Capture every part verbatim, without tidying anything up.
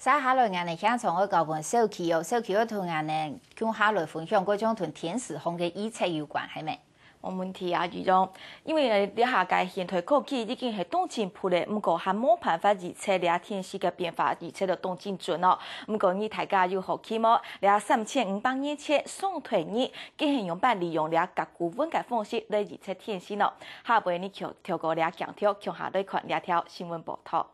接下來，𠊎等現場愛交分小琪哦，小琪愛同𠊎等共下來分享各種同天時項个預測有關，係無？無問題啊，宇榮。因為，呃，這下个現代科技已經係當進步咧，毋過還無辦法預測這天時个變化，預測到當精準哦。毋過你大家有好奇無？這三千五百年前，上代人佢係仰般利用這甲骨文个方式來預測天時呢？下背你就透過這鏡頭，共下來看這條新聞報導。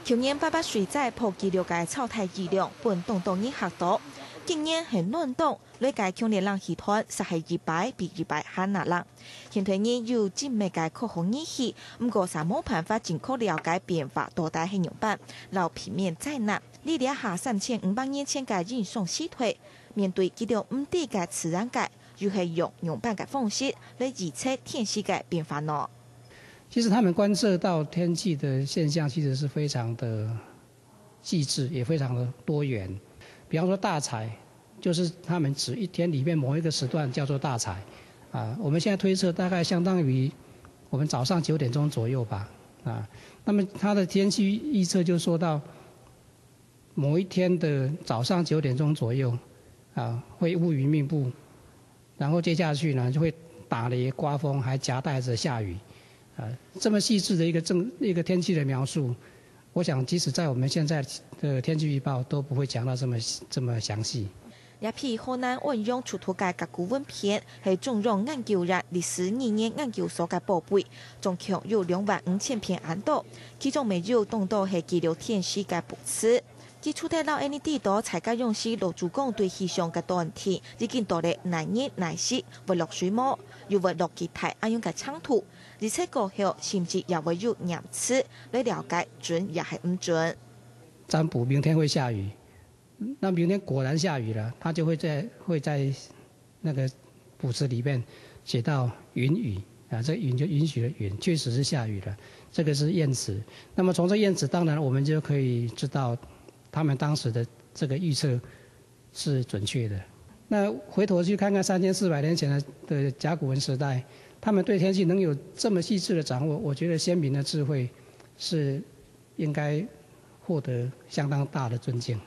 舊年八八水災破紀錄个超大雨量，分當多人嚇到。今年係暖冬，累計強烈冷氣團煞係一擺比一擺還較冷。現代人有精密个科學儀器，毋過煞無辦法正確了解變化到底係仰般，摎避免災難。這下三千五百年前个殷商時代，面對佢等毋知个自然界，又係用仰般个方式來預測天時个變化呢？ 其實他們觀測到天氣的現象其實是非常的細緻，也非常的多元。比方說大潮，就是他們指一天裡面某一個時段叫做大潮。啊，我們現在推測大概相當於我們早上九點鐘左右吧。啊，那麼它的天氣預測就說到某一天的早上九點鐘左右，啊，會烏雲密布，然後接下去呢，就會打雷、颳風，還夾帶著下雨。啊，這麼細緻的一個政-，一個天氣的描述，我想即使在我們現在的天氣預報都不會講到這麼，這麼詳細。這批河南安陽出土个甲骨文片，係中央研究院歷史語言研究所个寶貝，總共有兩萬五千片恁多，其中乜有當多係記錄天時个文字。 佢除忒摎𠊎等知道在該央時老祖公對氣象个斷定已經到了哪日哪時會落水無，又會落幾大恁樣个程度，而且過後甚至也會有驗測來了解準也係毋準。占卜明天會下雨，那明天果然下雨了，他就會在，會在 那個卜辭裡面寫到允雨啊，這允就允許的允，確實是下雨了，這個是驗詞。那麼從這驗詞，當然我們就可以知道他們當時的這個預測是準確的。那回頭去看看三千四百年前的，的甲骨文時代，他們對天氣能有這麼細緻的掌握，我覺得先民的智慧是 應該獲得相當大的尊敬。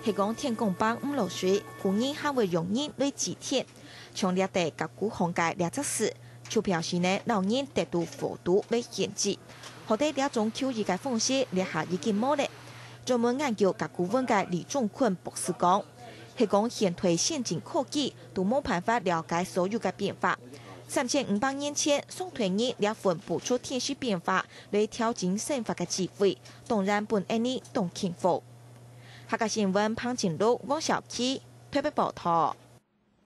係講天公伯毋落水，古人還會用人來指天。像這塊甲骨項个這隻字，就表示呢，摎人得到福祿來限制。好得這種求雨个方式，這下已經無了。專門研究甲骨文个李中坤博士講，係講現代先進科技都無辦法了解所有个變化。三千五百年前，商代人這份分出天時變化 來調整生活个智慧，當然分𠊎等當慶福。客家新聞彭靜茹、汪小琪特別報導。